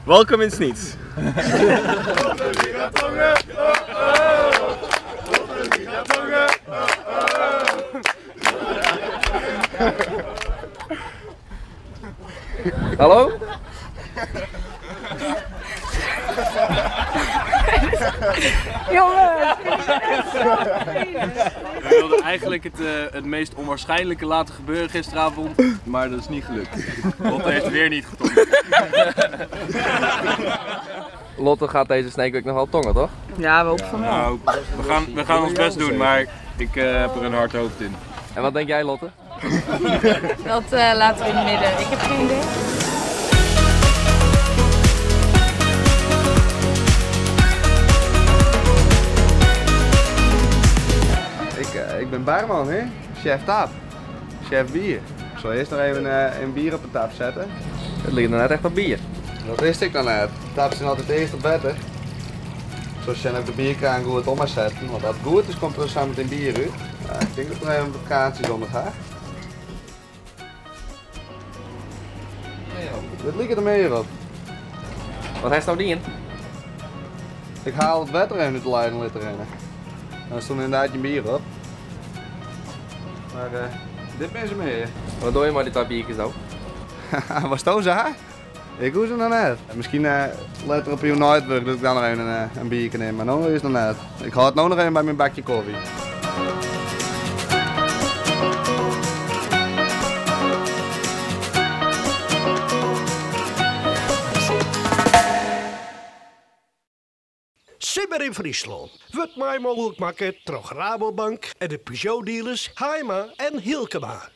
Welkom in Snits. Hallo? Jongens! We wilden eigenlijk het, eh, het meest onwaarschijnlijke laten gebeuren gisteravond, maar dat is niet gelukt. Lotte heeft weer niet getongen. Lotte gaat deze Sneekweek nog wel tongen, toch? Ja, we hopen van wel. Nou, we gaan, we gaan ons best doen, maar ik eh, heb er een hard hoofd in. En wat denk jij, Lotte? Dat eh, laten we in het midden. Ik heb geen idee. Ik, eh, ik ben barman, hè? Chef tap. Chef bier. Ik zal eerst nog even eh, een bier op de tap zetten. Het ligt net echt op bier. Dat wist ik dan net. De taps zijn altijd eerst op wetter. Zo zijn ook de bierkraan goed om maar zetten. Want als het goed is, komt er samen meteen bier uit. Ja, ik denk dat er even wat kaartjes onder gaat. Dit lijkt er meer op. Wat heeft nou die in? Ik haal het wetter even uit de leiding liter in. Daar stond inderdaad je bier op. Maar eh, dit ben ze meer. Wat doe je maar die twee biertjes nou? Was dat zo? Ik hoe ze nog net. Misschien eh later op je Nightwork dat ik dan nog even een, eh, een biertje neem, maar nu is het nog net. Ik haal het nou nog even bij mijn bakje koffie. Simmer yn Fryslân wurdt mei mooglik makke troch Rabobank en de Peugeot-dealers Haima en Hylkema.